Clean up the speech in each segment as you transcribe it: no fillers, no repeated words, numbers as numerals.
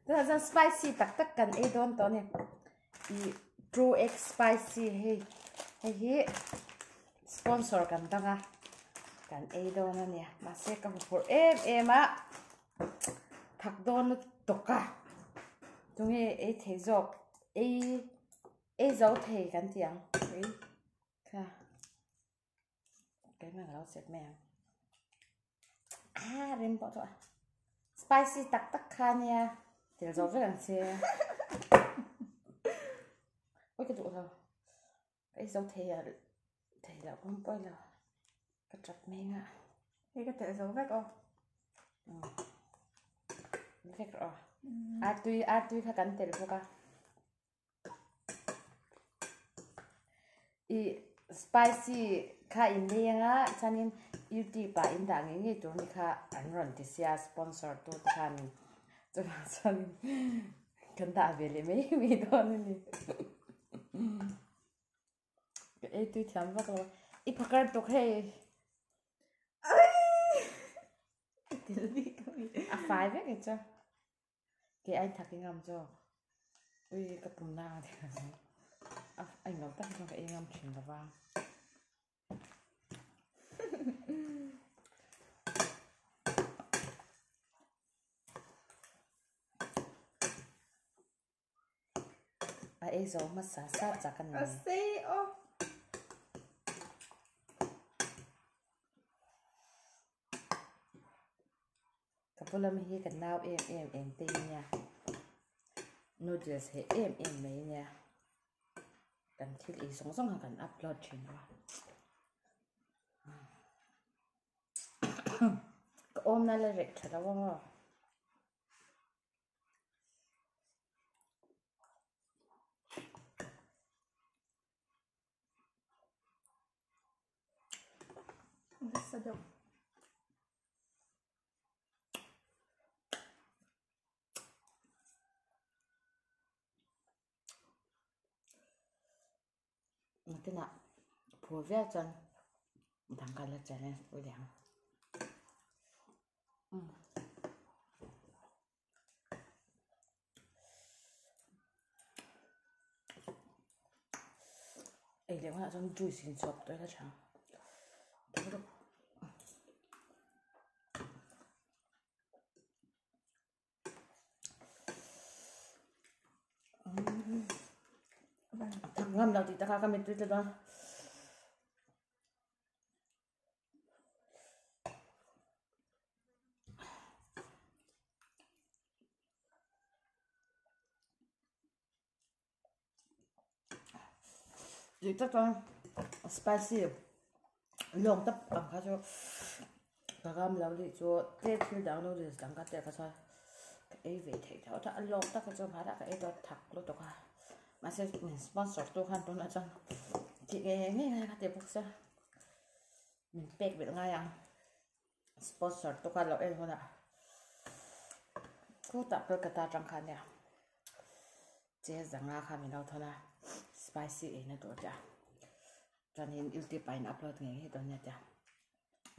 Tunah chuan spicy tak tak kan ei dawn tawh a ni. Ih True X spicy hei hei hi sponsor kan dang a kan ei dawn a nia mahse ka huphurh em em a thak dawn lutuk a tunge ei thei zawk ei ei zo thei kan ti ang ei kha keimah ka lo set mai ang ah rim pawh chu a spicy tak tak kha nia tel zo vek ang che oi ka duh lo ka ei zo thei a thei loh pawm pawi lo ka tap mai nga hei ka tel zo vek aw vek rawh aw artui artui kha kan tel bawk a. I spicy kha in leng a chuanin youtube ah in dah ngei ngei tur ni kha an rawn ti sia sponsor tu te khan chuvang chuan kan dah ve leh mai mai dawn a ni ka ei tui thiam vak lo i phakar tuk hei a fai vek e chu. Ke ai thak i ngam zawk. Ui ka pum na ang thei ang. A a inlo tak hi chuan ka ei ngam thin lo va. A ei zo hmasa sa chak a ni. A sei aw. Ka bula mi hi ka nau em em eng te hi nia noodles heh em em mai nia kan thil ei zawng zawng kha kan upload thin a ka awmna la reh tha lo ang aw. Nasa deuh. Nakinah phur viau chuan dang ka la challenge pui leh ang. Ei leh hunah chuan juice in chhuak tawh ila tha ang ngam lo tih takah ka mittui tlat a. Tih tak chuan spicy lawng tak ang kha chu ka ram lo leh chu tlem thil dang noodles dang ka tel kha chuan ka ei ve theih tho a lawng tak kha chu hmanah ka ei tawh thak lutuk a mahse min sponsor tu khan tunah chuan tih ngei ngei ngai ka ti bawk sia min pek belh ngai ang. Sponsor te khan lo en hunah khutah Kolkata atang khan nia che zanga kha min lo thawn a spicy ei na tur te a chuanin youtube ah in upload ngei ngei dawn nia tia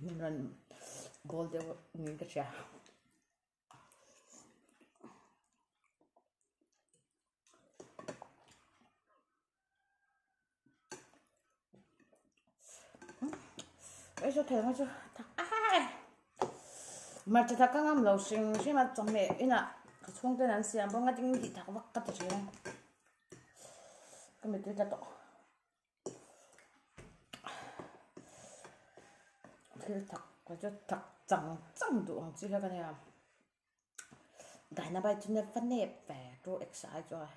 min rawn bawl deuh niin ka hria. Ei chu thei chu thak ai hmarcha thak ka ngam lo hrim hrim a chawhmeh inah ka chhungten an siam bawk a ding tih thak vak ka ti thin a ka mittui tla tawh thil thak ka chu thak chang chang duh ang chi kha ka nia. Dynamite chu nep va nep ve two x ai chuan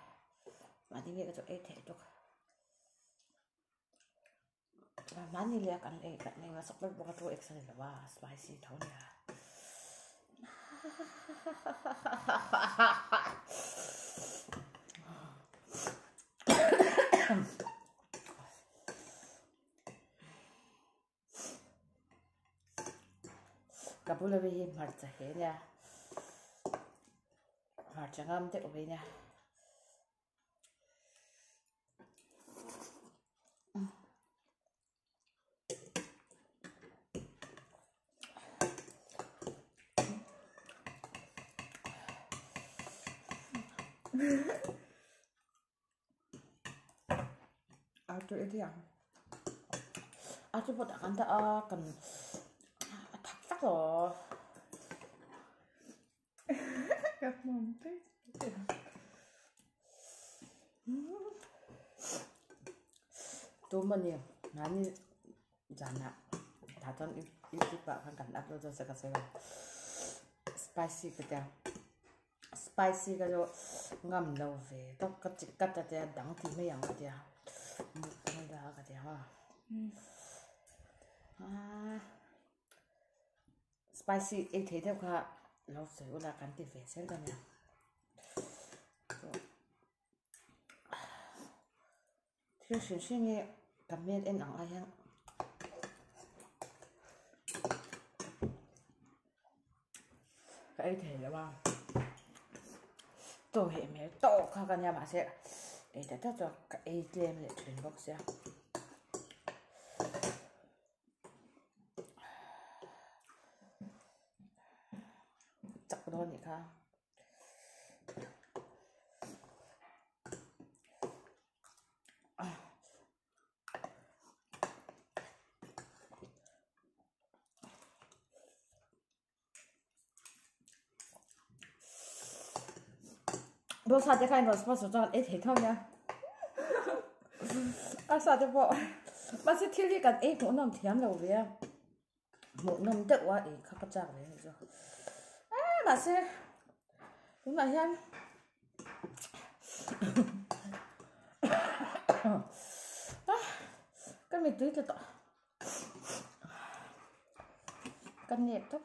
mahni nge ka chu ei theih tuk mahni leh kan ei kan ei hmasak ber bawk a two x a ni lo a spicy tho a nia Ka bula mi hi hmarcha he nia hmarcha ngam deuh mai nia. Artui a thiang. Artui pawh dah kan dah a kan a thak vak lo. Ka hmawm tui tui. Tumani nani zanah tah chuan youtube ah khan kan upload dawn se ka sawi a spicy ka tia spicy ka chu ngam lo ve tawp ka chi ka ta tia dang ti mai ang ka tia mukbang ila ka tia a spicy ei thei deuh kha lo sawi ula kan ti ve zel dawn nia. Thil hrim hrim hi ka hmel en ang ai hian ka ei thei lo a chaw heh hmel tawk kha ka nia mahse ei ta teuh chuan ka ei tlem leh thin bawk sia. Chak dawn anih kha. Bawngsa te kha in rawn sponsor chuan ei thei tho nia a sa te pawh mahse thil hi kan ei hmuhnawm thiam lo ve a. Hmuhnawm deuh a ei kha ka chak ve anih chu ah mahse tunah hian ah ka mittui tla tawh ka nep tawp.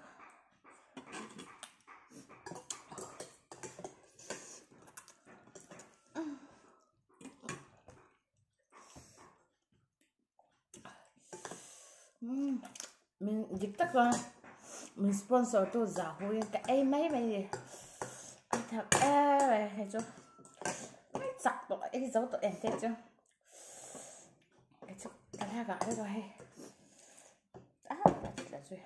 Min dik tak chuan min sponsor tu zah hu in ka ei mai mai ni a thak em mai hei chu mai chak tawh ei zo tawh em te chu hei chu ka la gah vek a hei a la zui.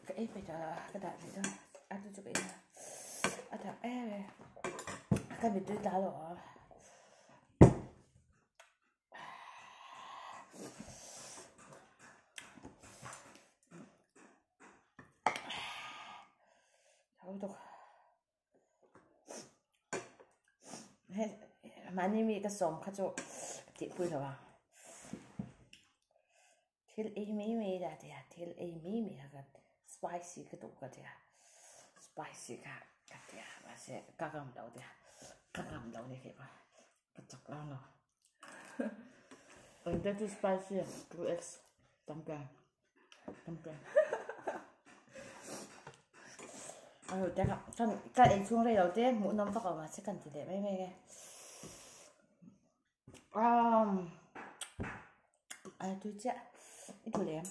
Ka ei pe ta ka dah rih dawn a chu chu ka ei a a thak em em ka mittui tla lo a. Hei mahni mi ka sawm kha chu ka tihpui lo a thil ei mai mai la tia thil ei mai mai kha ka spicy ka duh ka tia spicy kha ka tia mahse ka ngam lo tia ka ngam lo ni kei pawh ka chak lo lo engte chu spicy 2x tam ber. Ka ei chhung rei lo te hmuhnawm vak lo mahse kan ti leh mai mai nge a tui chiah i duh lem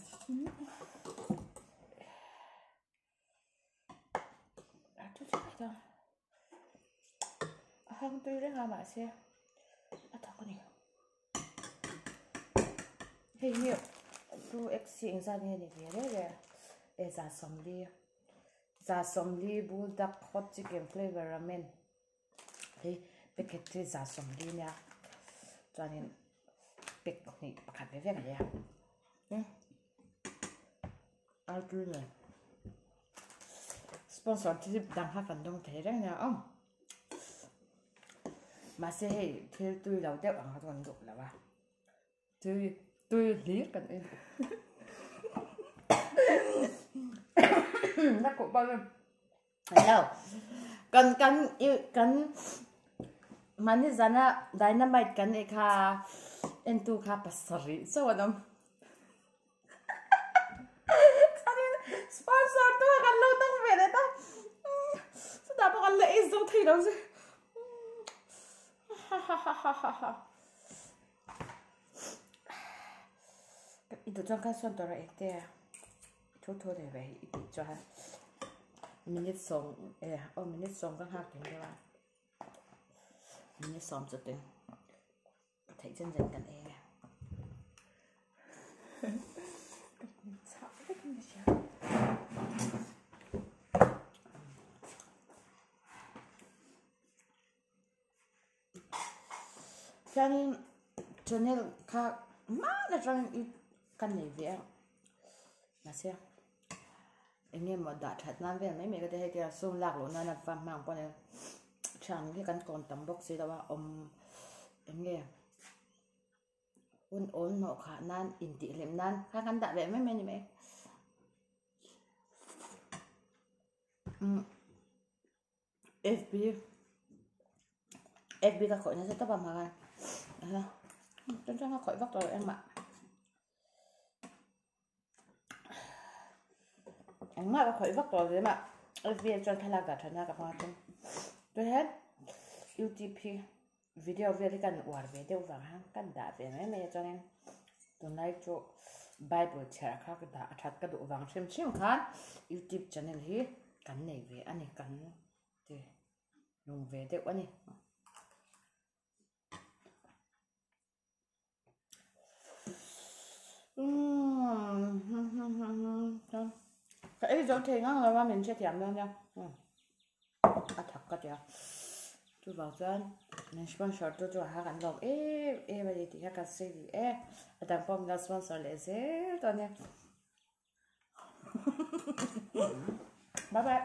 a tui chiah mai dawn a hang tui reng a mahse a thawk a ni. Hei hi 2x hi engzat nge ni ve reng reng e 140 140 buldak hot chicken flavour ramen hei packet hi 140 ania chuanin pack hnih pakhat ve vek a ni a artui nen sponsor te hi dang kha kan dawng thei reng ania aw. Mahse hei thil tui lo deuh ang kha chu kan duh lo a, tui tui hlir kan ei duh. Na kawh bal em? Hello. Kan kan i kan mahni zana dynamite kan ei kha entu kha pasarih chauh an awm. Chuanin sponsor tu ah kan lo dawng ve leh ta. Chutah pawh kan la ei zo thei lo. thei lo zui hahahahaha i duh chuan kha sawn tawh rawh engte a thu thu nei ve hi i tih chuan minute sawm e aw minute sawm ka nghak teng deuh a minute sawm chu teng ka theih chen chen kan ei a. Ka hmu chhah vek in ka hria. Chuanin channel kha hman atangin i ka nei ve a mahse eng nge maw dah that nan vel mai mai ka ti a hei tia sum lak loh nana va hmang pawh ni thian hi kan tawn tam bawk si lo a awm eng nge hun awl hnawh khah nan intihhlim nan kha kan dah ve mai mai a ni mai. Fb fb ka khawih nasa tawp a hmang a aha chuan chuan ka khawih vak tawh lo engmah engmah ka khawih vak tawh lo lem a fb ah chuan thlalak dah thatna ka hmang a chuan chuan hian youtube hi video vel hi kan uar ve deuh vang a kan dah ve mai mai a chuanin tunlai chu bible chhiar kha ka dah a that ka duh vang hrim hrim khan youtube channel hi kan nei ve a ni kan ti lung ve deuh a ni. Ka ei zo thei ngang lo a min hrethiam dawn nia a thak ka tia chuvang chuan min sponsor tu chu a kan lawm em em a ni tih kha ka sawi duh e a dang pawh min lo sponsor leh zel dawn nia bye bye.